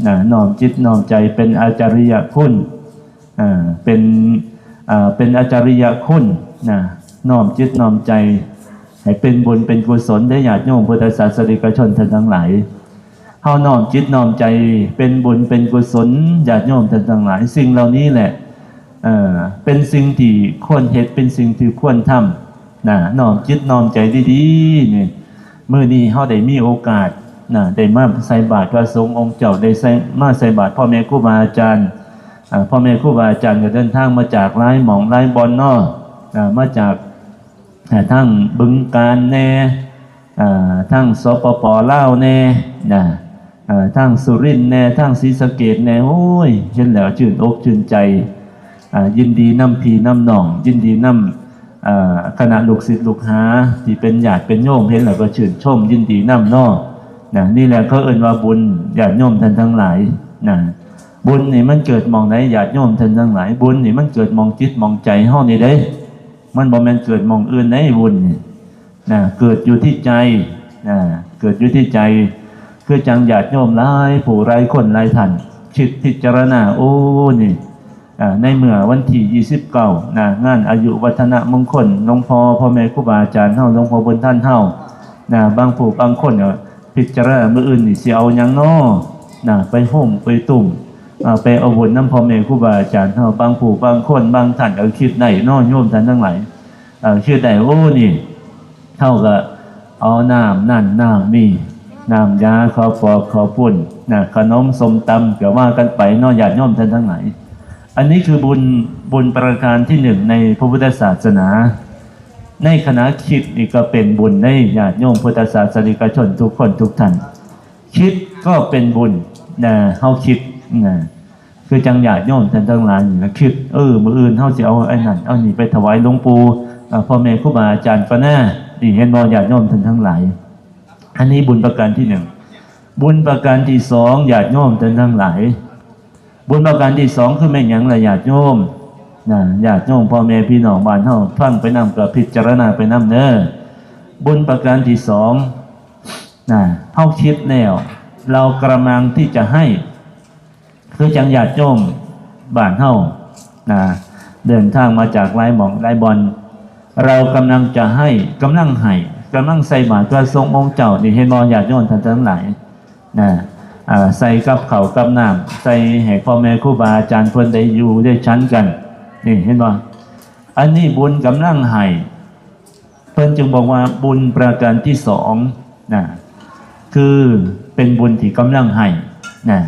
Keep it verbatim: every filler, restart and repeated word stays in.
นะน้อมจิตน้อมใจเป็นอาจาริยคุณ อ่าเป็นอ่าเป็นอาจาริยคุณนะน้อมจิตน้อมใจ ให้เป็นบุญเป็นกุศลได้ญาติโยมพุทธศาสนิกชนท่านทั้งหลายเฮาน้อมจิตน้อมใจเป็นบุญเป็นกุศลญาติโยมท่านทั้งหลาย สิ่งเหล่านี้แหละเอ่อเป็นสิ่งที่ควรเฮ็ดเป็นสิ่งที่ควรทำนะน้อมจิตน้อมใจดีๆนี่มื้อนี้เฮาได้มีโอกาสนะได้มาใส่บาตรพระสงฆ์องค์เจ้าได้ใส่มาใส่บาตรพ่อแม่ครูบาอาจารย์ อ่าพ่อแม่ครูบาอาจารย์ก็เดินทางมาจากหลายหม่องหลายบ่อนเนาะอ่ามาจากอ่าทางบึงกาฬแน่อ่าทางสปป.ลาวแน่นะอ่าทางสุรินทร์แน่ทางศรีสะเกษแน่โอ้ยเห็นแล้วชื่นอกชื่นใจอ่ายินดีนำพี่นำน้องยินดีนำอ่าคณะลูกศิษย์ลูกหาที่เป็นญาติเป็นโยมเห็นแล้วก็ชื่นชมยินดีนำเนาะนะนี่แหละเขาเอิ้นว่าบุญญาติโยมท่านทั้งหลายนะ บุญนี่มันเกิดหม่องใดญาติโยมท่านทั้งหลายบุญนี่มันเกิดหม่องจิตหม่องใจเฮานี่เด้มันบ่แม่นเกิดหม่องอื่นใดบุญนี่นะเกิดอยู่ที่ใจนะเกิดอยู่ที่ใจคือจั่งญาติโยมหลายผู้หลายคนหลายท่านคิดพิจารณาโอ้นี่อ่าในเมื่อวันที่ยี่สิบเก้านะงานอายุวัฒนมงคลหลวงพ่อพ่อแม่ครูบาอาจารย์เฮาหลวงพ่อบุญทันเฮานะบางผู้บางคนก็ พิจารณามื้ออื่นนี่สิเอาหยังน้อนะไปโฮมไปตุ้มอ่าไปเอาบุญนำพ่อแม่ครูบาอาจารย์เฮาบางผู้บางคนบางท่านก็คิดได้น้อโยมท่านทั้งหลายเอ่อคิดได้โอ้นี่เฮาก็เอาน้ำนั่นน้ำนี่น้ำยาข้าวปอกข้าวปุ้นนะขนมส้มตำก็ว่ากันไปเนาะญาติโยมท่านทั้งหลายอันนี้คือบุญบุญประการที่หนึ่งในพระพุทธศาสนา ในขณะคิดนี่ก็เป็นบุญได้ญาติโยมพุทธศาสนิกชนทุกคนทุกท่าน คิดก็เป็นบุญนะเฮาคิดนะคือจั่งญาติโยมท่านทั้งหลายนี่นะคิดเออมื้ออื่นเฮาสิเอาไอ้นั่นเอานี่ไปถวายหลวงปู่เอ่อพ่อแม่ครูบาอาจารย์ก็น่านี่เห็นบ่ญาติโยมท่านทั้งหลาย อันนี้บุญประการที่หนึ่งบุญประการที่สองญาติโยมท่านทั้งหลาย บุญประการที่สองคือแม่นหยังล่ะญาติโยมนะญาติโยมพ่อแม่พี่น้องบ้านเฮาฟังไปนำก็พิจารณาไปนำเด้อบุญประการที่สองนะเฮาคิดแล้วเรากำลังที่จะให้ คือจั่งญาติโยมบ้านเฮานะเดินทางมาจากหลายหม่องหลายบ่อน เรากำลังจะให้กำลังให้กำลังใส่บาตรพระสงฆ์องค์เจ้านี่เห็นบ่ญาติโยมท่านทั้งหลาย นะอ่าใส่กับข้าวกับน้ำใส่ให้พ่อแม่ครูบาอาจารย์เพิ่นได้อยู่ได้ฉันกันนี่เห็นบ่อันนี้บุญกำลังให้เพิ่นจึงบอกว่าบุญประการที่สองนะคือเป็นบุญที่กำลังให้นะ